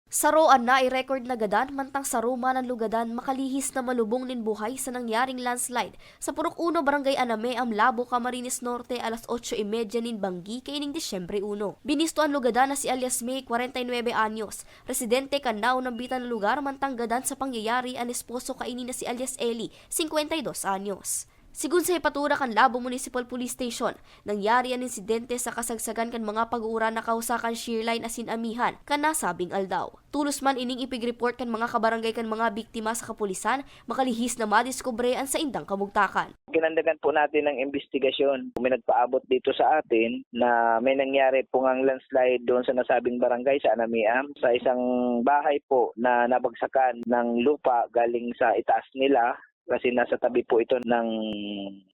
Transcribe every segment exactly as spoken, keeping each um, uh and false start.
Saro an nai-record na gadan, mantang saro man an lugadan makalihis na malubong nin buhay sa nangyaring landslide sa Purok Uno, Barangay Anameam, Labo, Camarines Norte, alas otso y media nin banggi kaining Disyembre uno. Binisto an lugadan na si alias May, kwarenta y nuebe anyos, residente kan naunambitan na lugar, mantang gadan sa pangyayari an esposo kaini na si alias Eli, singkwenta y dos anyos. Sigon sa hepatura kan Labo Municipal Police Station, nangyari an insidente sa kasagsagan kan mga pag-uuran na kausa kan shear line asin amihan kan nasabing aldaw. Tolos man ining ipig-report kan mga kabarangay kan mga biktima sa kapulisan, makalihis na madiskubre an saindang kamugtakan. Ginandagan po natin ng imbestigasyon. May nagpaabot dito sa atin na may nangyari po ngang landslide doon sa nasabing barangay, sa Anamiam, sa isang bahay po na nabagsakan ng lupa galing sa itaas nila, kasi nasa tabi po ito ng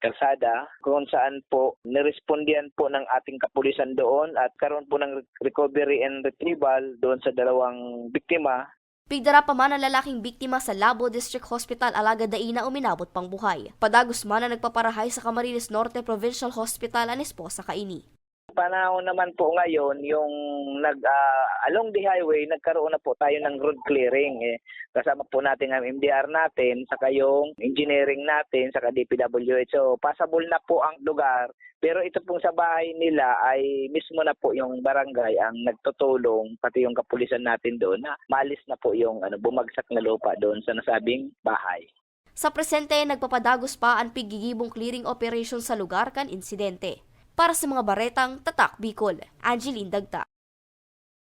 kalsada, kung saan po nirespondihan po ng ating kapulisan doon at karoon po ng recovery and retrieval doon sa dalawang biktima. Pigdara pa man ang lalaking biktima sa Labo District Hospital, alagad dai na uminabot pang buhay. Padagos man na nagpaparahay sa Camarines Norte Provincial Hospital an esposa kaini. Panahon naman po ngayon, yung nag, ah, along the highway, nagkaroon na po tayo ng road clearing, eh. Kasama po natin ang M D R natin, saka yung engineering natin, saka D P W H. So, passable na po ang lugar. Pero ito pong sa bahay nila ay mismo na po yung barangay ang nagtutulong, pati yung kapulisan natin doon na maalis na po yung, ano, bumagsak na lupa doon sa nasabing bahay. Sa presente, nagpapadagos pa an pigigibong clearing operation sa lugar kan insidente. Para sa mga baretang Tatak Bicol, Angeline Dagta.